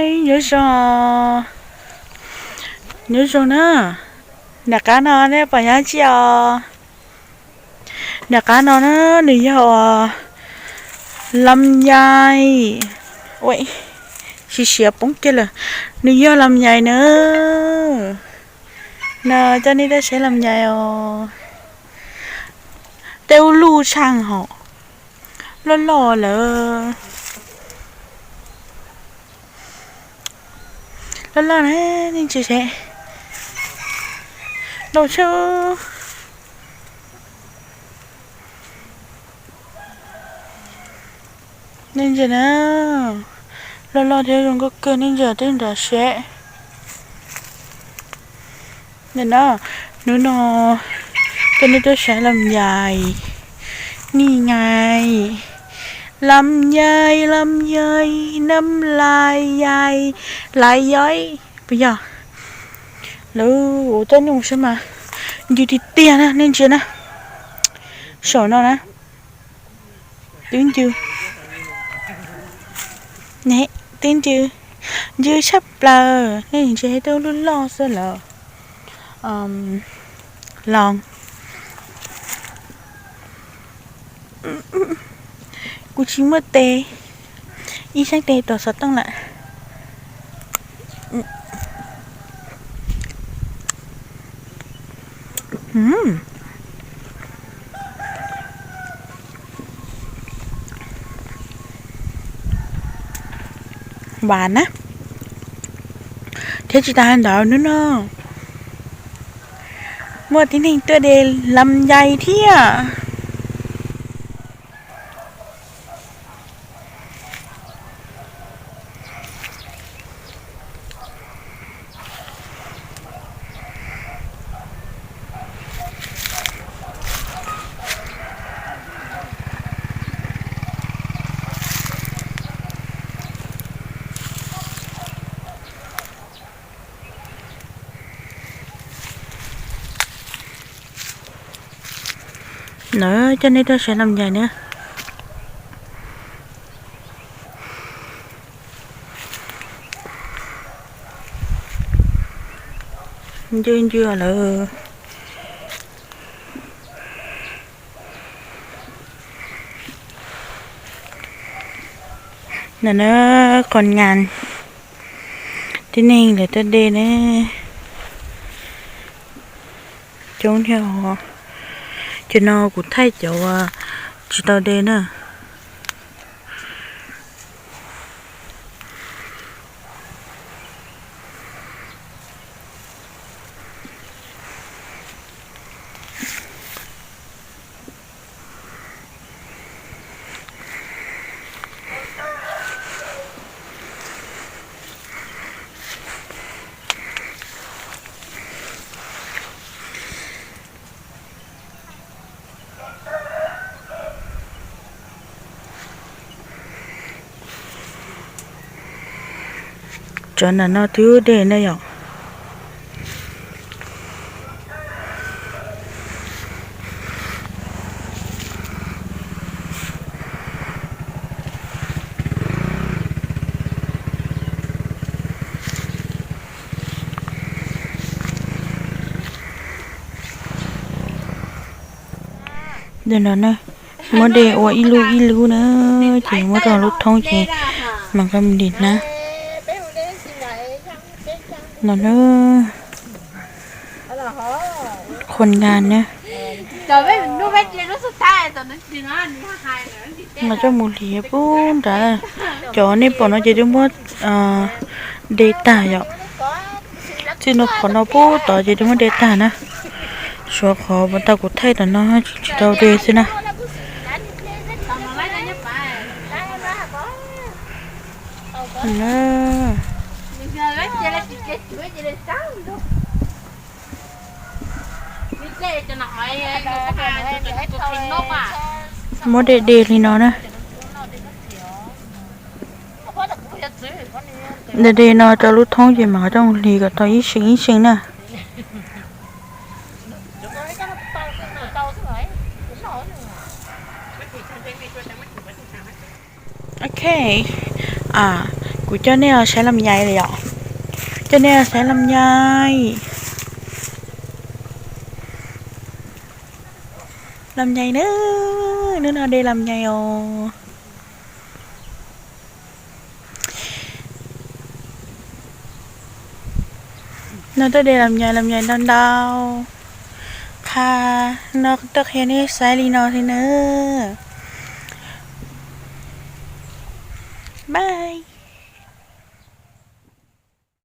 Nyob zoo, nyob zoo na. Nram qab no nej pom nyob tsis os? Nram qab no na, nws yog lam nyai. Ua, siav siav poob kiag lawm. Nws yog lam nyai na. No coj nej tuaj saib lam nyai os. Tej ub luj tshaj hos. Loj loj lawm. Loj loj na, nej ntsia seb. Loj tshaj. Nej ntsia na, loj loj thiab zoo nkauj kawg, nej ntsia tej nrad seb. Nim no, hnub no coj nej tuaj saib lam nyai. Ni nyai, lam nyai, lam nyai, nam lai yai, lai yai, puas yog? Lawv ua coj nej mus saib mas ncw tiag tiag na, nej ntsia na. Saum no na, twb ncw, ne, twb ncw, ncw tshaj plaws, nej ntsia twb lub loj xwb lawm. Los, kuv tsis muaj tes, ib xeeb tes rau xov tooj lawm. Vas na, thiab tsis tas ntawd hnub no muaj tib neeg tuaj de lam nyai thiab. Lawv coj nej tuaj saib lam nyai na. Ncw ncw lawm. Ntawm no qhov nyas tib neeg lawv tuaj de ne. Coob thiab os. Ces no kuv thaij cov tsis tau de na. Cov ntawm no twb de na yom. Ntawm no na, muab de ua ib lub ib lub na, ces muab rau lub thoob ces mam nqa mus lim hnab. No na, qhua nka na. Mas coj mus hliv pub nrad. Cov nej pom no ces twb muab de tag yom. Txij no qhov no pub tod ces twb muab de tag na. Suav qhov uas tau kuv thaij tom no tsis tau de xwb na. Muab de de li no na. De de no rau lub thoob ces mam coj mus hliv kom tau ib seem ib seem na. Ok, kuv Kuv coj nej os saib las nyais lawm yom. Coj nej os saib las nyais. Las nyais na, hnub no de las nyais os. No twb de las nyais, las nyais ntau ntau. Qha no twb qhia nej saib li no xwb na. Bye.